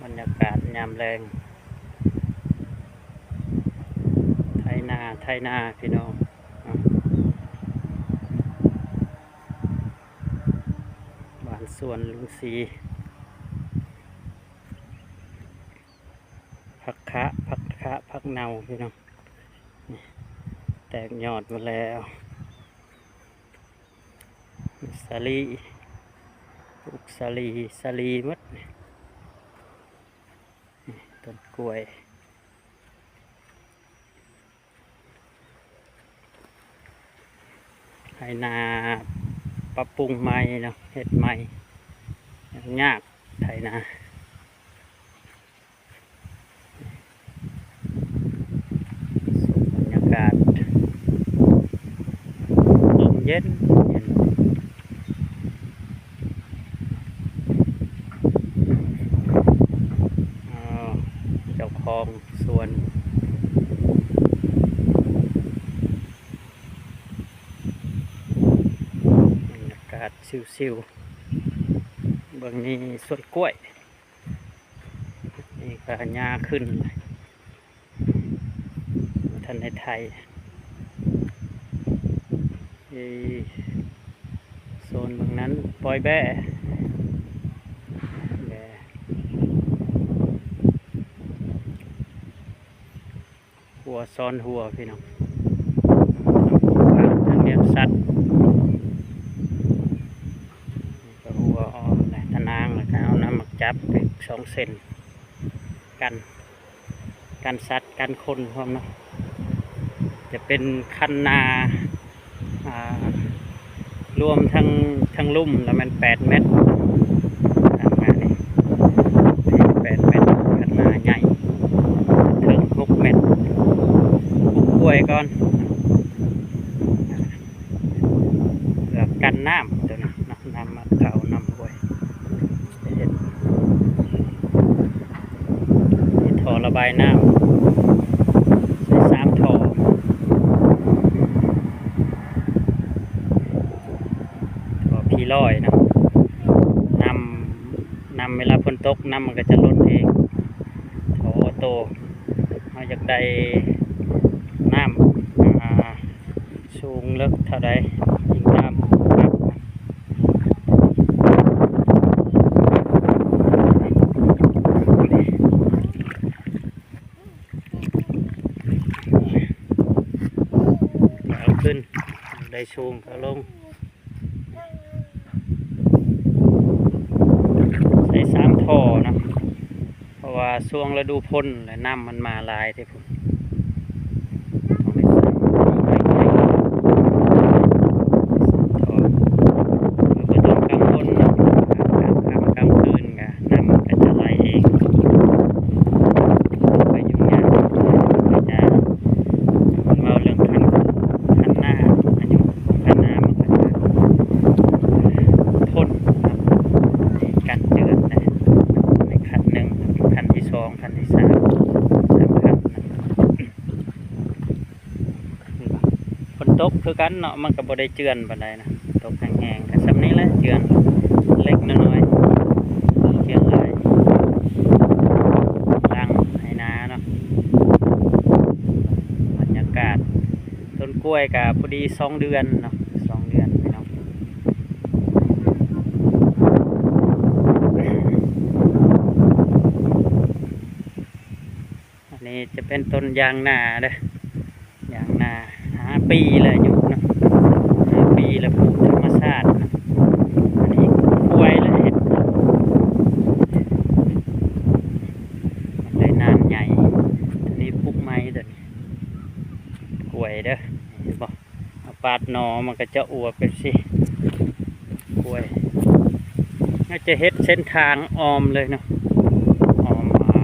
ບັນຍາກາດຍາມແລງ ໄຖນາ ໄຖນາ ພີ່ນ້ອງ ບ້ານສວນລຸງສີ ຜັກຄະ ຜັກຄະ ຜັກເນົ່າ ພີ່ນ້ອງ ແຕກຍອດໝົດແລ້ວ. ສາລີ ປູກສາລີ ສາລີໝົດ ນີ້ ຕົ້ນກ້ວຍ ໄຖນາປັບປຸງໃໝ່ເນາະ ເຮັດໃໝ່ ຍາກໄຖນາ. ຊົມບັນຍາກາດ ລົມເຢັນເຢັນ ເຈົ້າຂອງສວນ ບັນຍາກາດຊິວໆ ເບິ່ງນີ້ສວນກ້ວຍ. ນີ້ກໍຫຍ້າຂຶ້ນ ບໍ່ທັນໄດ້ໄຖ ເອີ ໂຊນເບິ່ງນັ້ນ ປ່ອຍແບ້ ແບ້ ຫົວຊ້ອນຫົວ ພີ່ນ້ອງ ທາງລ້ຽງສັດ ກໍຫົວອ້ອມແຫຼະ ຕະນາງ ແລ້ວກໍເອົານ້ຳໝາກຈັບໄປສອງເສັ້ນ ກັນ ກັນສັດ ກັນຄົນພ້ອມເນາະ ຈະເປັນຄັນນາ ອ່າ ລວມທັງ ທັງລຸ່ມລະແມ່ນແປດແມັດ ຄັນນານີ້ແປດແມັດ ຄັນນາໃຫຍ່ ເຖິງຫົກແມັດ ປູກກ້ວຍກ່ອນ ເພື່ອກັນນ້ຳໂຕນີ້ເນາະ ນ້ຳມາເຂົ້ານ້ຳຫ້ວຍ ເຮັດ ເຮັດທໍ່ລະບາຍນ້ຳ ໃສ່ສາມທໍ່ ທໍ່ພີຮ້ອຍເນາະ ນ້ຳ ນ້ຳເວລາຝົນຕົກ ນ້ຳມັນກໍຈະລົ້ນເອງ ທໍ່ໂຕ ເຮົາຢາກໄດ້ນ້ຳ ອ່າ ສູງເລິກເທົ່າໃດ ອີງຕາມ ເອົາຂຶ້ນ ໄດ້ສູງກໍເອົາລົງ ໃສ່ສາມທໍ່ເນາະ ເພາະວ່າຊ່ວງລະດູຝົນແຫຼະ ນ້ຳມັນມາຫຼາຍເດ້ພຸ້ນ ຕ້ອງໄດ້ໃສ່ສາມທໍ່ ບໍ່ຕ້ອງກັງວົນເນາະ ກາງຄ່ຳກາງຄືນກະ ນ້ຳມັນກໍຈະໄຫຼເອງ ບໍ່ໄປຫຍຸ້ງຍາກ ມັນກໍຈະ ຄັນເວົ້າເລື່ອງຄັນ ຄັນນາ ອາຍຸຂອງຄັນນາ ມັນກໍຈະທົນເນາະ ໃນການເຈື່ອນນະ ໃນຄັນໜຶ່ງ ຄັນທີສອງ ຄັນທີສາມ ສາມຄັນນະ. ເຫັນບໍ່? ຝົນຕົກຄືກັນເນາະ ມັນກໍບໍ່ໄດ້ເຈື່ອນປານໃດນະ ຕົກແຮງໆ ກໍສ່ຳນີ້ແຫຼະ ເຈື່ອນເລັກນ້ອຍ ເຈື່ອນຫຼາຍ ຫຼັງໄຮ່ນາເນາະ. ບັນຍາກາດ ຕົ້ນກ້ວຍກໍພໍດີສອງເດືອນເນາະ ສອງເດືອນພີ່ນ້ອງ. ອັນນີ້ຈະເປັນຕົ້ນຢາງນາເດີ້ ຢາງນາ ຫ້າປີແລ້ວອາຍຸເນາະ ຫ້າປີແລ້ວ ປູກທຳມະຊາດເນາະ. ອັນນີ້ກ້ວຍລະເຮັດ ມັນໄດ້ນ້ຳໃຫຍ່ ໂຕນີ້ປູກໃໝ່ ໂຕນີ້ກ້ວຍເດີ້ ເຫັນບໍ່? ເອົາປາດໜໍ່ມັນກໍຈະອວບແບບຊີ້ ກ້ວຍ ເຮົາຈະເຮັດເສັ້ນທາງອ້ອມເລີຍເນາະ ອ້ອມ ອ່າ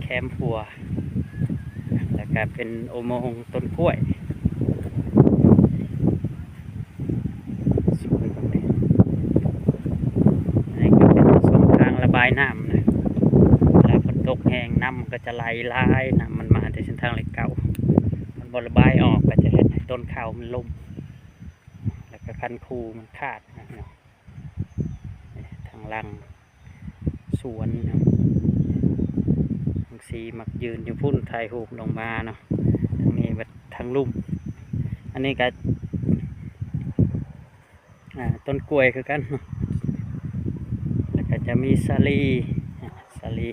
ແຄມຫົວ ແລ້ວກໍເປັນອຸໂມງຕົ້ນກ້ວຍ. ອັນນີ້ກໍເປັນຊ່ອງທາງລະບາຍນ້ຳນະ ເວລາຝົນຕົກແຮງ ນ້ຳມັນກໍຈະໄຫຼຫຼາຍ ນ້ຳມັນມາແຕ່ເສັ້ນທາງເລກເກົ້າ ມັນບໍ່ລະບາຍອອກ ກໍຈະເຮັດໃຫ້ຕົ້ນເຂົ້າມັນລົ້ມ ແລ້ວກໍຄັນຄູມັນຂາດນະເນາະ. ທາງຫຼັງສວນ ທີ່ມັກຢືນຢູ່ພຸ້ນຖ່າຍຮູບລົງມາເນາະ. ທາງນີ້ບັດທາງລຸ່ມ. ອັນນີ້ກໍ ອ່າ ຕົ້ນກ້ວຍຄືກັນເນາະ. ແລ້ວກໍຈະມີສາລີ ອ່າ ສາລີ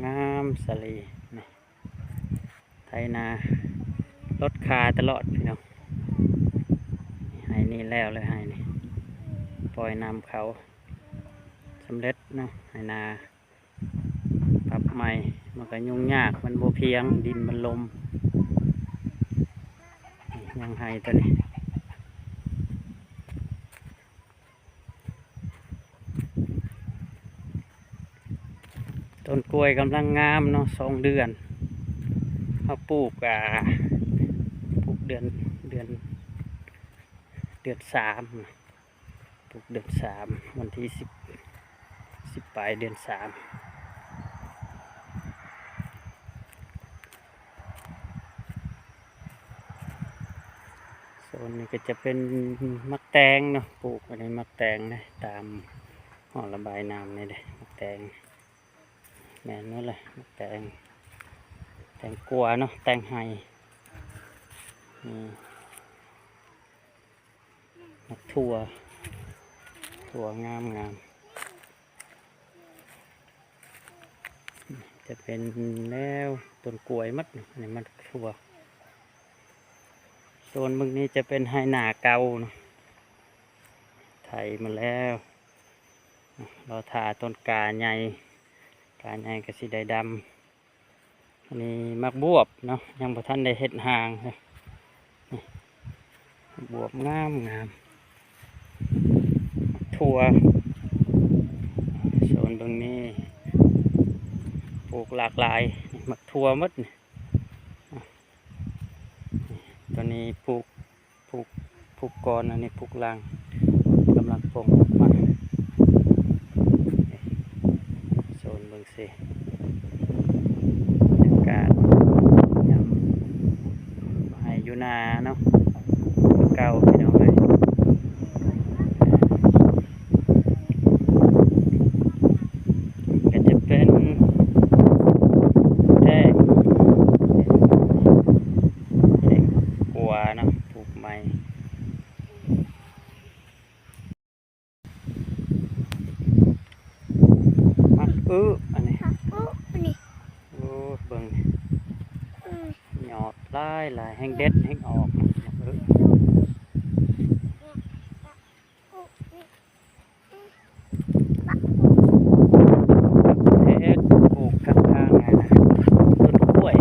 ງາມໆ ສາລີນີ້. ໄຖນາລົດຄາຕະຫຼອດພີ່ນ້ອງ. ໄຮ່ນີ້ແລ້ວເລີຍ ໄຮ່ນີ້ ປ່ອຍນ້ຳເຂົ້າສຳເລັດເນາະ. ໄຮ່ນາປັບໃໝ່ ມັນກໍຫຍຸ້ງຍາກ ມັນບໍ່ພຽງ ດິນມັນລົມ. ຍັງໄຮ່ຕົວນີ້. ຕົ້ນກ້ວຍກຳລັງງາມເນາະ ສອງເດືອນ. ເຮົາປູກ ອ່າ ປູກເດືອນ ເດືອນ ເດືອນສາມ ປູກເດືອນສາມ ວັນທີສິບ ສິບປາຍເດືອນສາມ. ໂຊນນີ້ກໍຈະເປັນໝາກແຕງເນາະ ປູກອັນນີ້ໝາກແຕງເດ້ ຕາມຮ່ອງລະບາຍນ້ຳນີ້ເດ້ ໝາກແຕງ. ແມ່ນໝົດແຫຼະ ໝາກແຕງ ແຕງກວາເນາະ ແຕງໄຮ່. ອືມ ໝາກຖົ່ວ ຖົ່ວງາມໆ. ຈະເປັນແນວຕົ້ນກ້ວຍໝົດ ອັນນີ້ມັນຖົ່ວ. ໂຊນເບິ່ງນີ້ຈະເປັນໄຮ່ນາເກົ່າເນາະ ໄຖມາແລ້ວ ລໍຖ້າຕົ້ນກ້າໃຫຍ່ ກ້າໃຫຍ່ກໍຊິໄດ້ດຳ. ອັນນີ້ໝາກບວບເນາະ ຍັງບໍ່ທັນໄດ້ເຮັດຫາງ. ນີ້ໝາກບວບງາມໆ ຖົ່ວ. ໂຊນເບິ່ງນີ້ປູກຫຼາກຫຼາຍ ໝາກຖົ່ວໝົດນີ້. ຕົວນີ້ປູກ ປູກ ປູກກ່ອນ ອັນນີ້ປູກຫຼັງ ກຳລັງປົ່ງອອກມາ. ໂຊນເບິ່ງຊິ ບັນຍາກາດຍາມໄຮ່ຢູ່ນາເນາະ ຄືເກົ່າພີ່ນ້ອງເອີຍ. ກໍຈະເປັນແຕງ ແຕງກວາເນາະ ປູກໃໝ່. ໝາກອຶ ອັນນີ້ ໝາກອຶນີ້ ໂອ້ ເບິ່ງ ອືມ ຍອດຫຼາຍໆ ແຮ່ງເດັດແຮ່ງອອກ ໝາກອຶ. ເຮັດປູກຂ້າງໆ ຫັ້ນນະ ຕົ້ນກ້ວຍ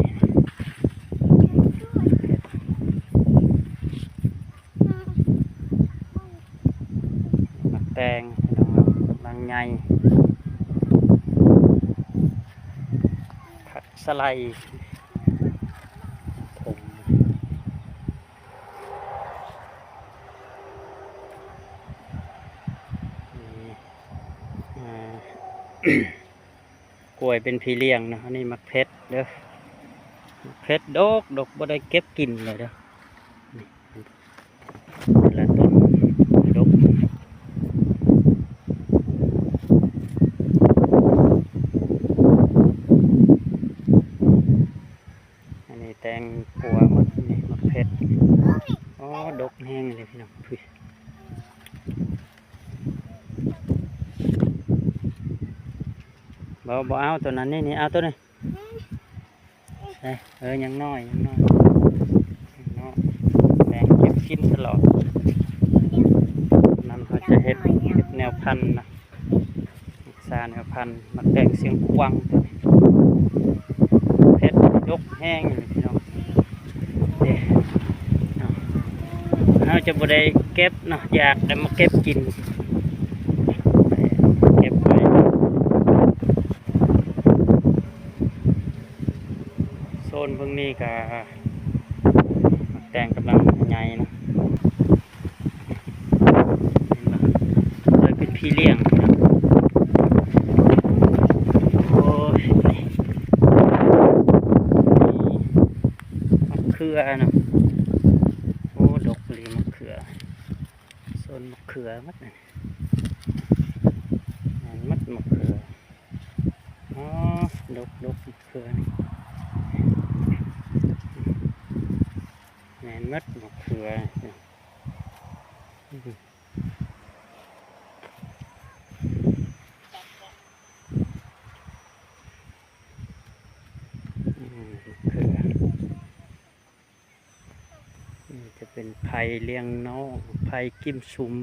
ໝາກແຕງ ພີ່ນ້ອງເນາະ ກຳລັງໃຫຍ່ ຜັກສະໄລ ຜົມ. ນີ້ ອ່າ ກ້ວຍເປັນພີ່ລ້ຽງເນາະ. ອັນນີ້ໝາກເຜັດເດີ ໝາກເຜັດດົກໆ ບໍ່ໄດ້ເກັບກິນເລີຍເດີ. ນີ້ ແຕ່ລະຕົ້ນດົກ ອັນນີ້ແຕງກວາໝົດ ນີ້ໝາກເຜັດ. ອໍ ດົກແຮງເລີຍພີ່ນ້ອງ. ບໍ່ ບໍ່ເອົາຕົວນັ້ນ ນີ້ ນີ້ ເອົາຕົວນີ້. ເອີ ຍັງນ້ອຍ ຍັງນ້ອຍ ຍັງນ້ອຍ ແບ່ງເກັບກິນຕະຫຼອດ. ນຳເຮົາຈະເຮັດ ເຮັດແນວພັນນະ ຮັກສາແນວພັນ. ໝາກແຕງຊຽງຂວາງ ເຜັດດົກແຮງຢູ່ ພີ່ນ້ອງ. ເດ້ ເຮົາຈະບໍ່ໄດ້ເກັບເນາະ ຢາກໄດ້ມາເກັບກິນ ເກັບໄວ້. ໂຊນເບິ່ງນີ້ກະ ໝາກແຕງກຳລັງໃຫຍ່ເນາະ ເຫັນບໍ່ ເລີຍເປັນພີ່ລ້ຽງ. ໂອ້ຍ ນີ້ ນີ້ໝາກເຂືອເນາະ ໂອ້ ດົກອີ່ຫຼີໝາກເຂືອ. ໂຊນໝາກເຂືອໝົດ ແມ່ນໝົດໝາກເຂືອ. ອໍ ດົກໆ ເຂືອນີ້ ແມ່ນໝົດໝາກເຂືອ. ອືມ ເຂືອ ນີ້ຈະເປັນໄຜ່ລ້ຽງນ້ອງ ໄຜ່ກິມຊຸມ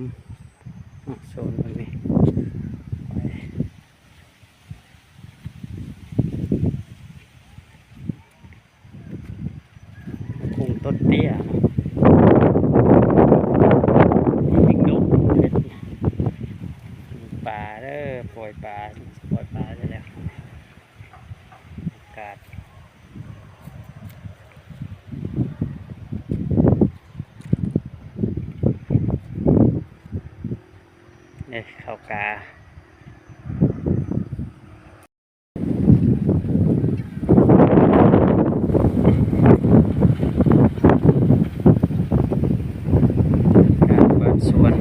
ເນາະ ໂຊນເບິ່ງນີ້ ກຸ້ງຕົ້ນເຕ້ຍເນາະ ມີອີກນົກເຮັດ ປາເດີ ປ່ອຍປາ ປ່ອຍປາໄດ້ແລ້ວ ອາກາດ ເອີ ເຂົ້າກາ. ການກວາດສວນ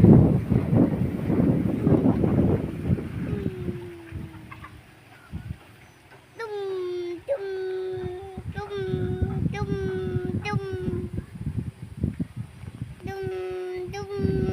ຕຸ້ມ ຕຸ້ມ ຕຸ້ມ ຕຸ້ມ ຕຸ້ມ ຕຸ້ມ.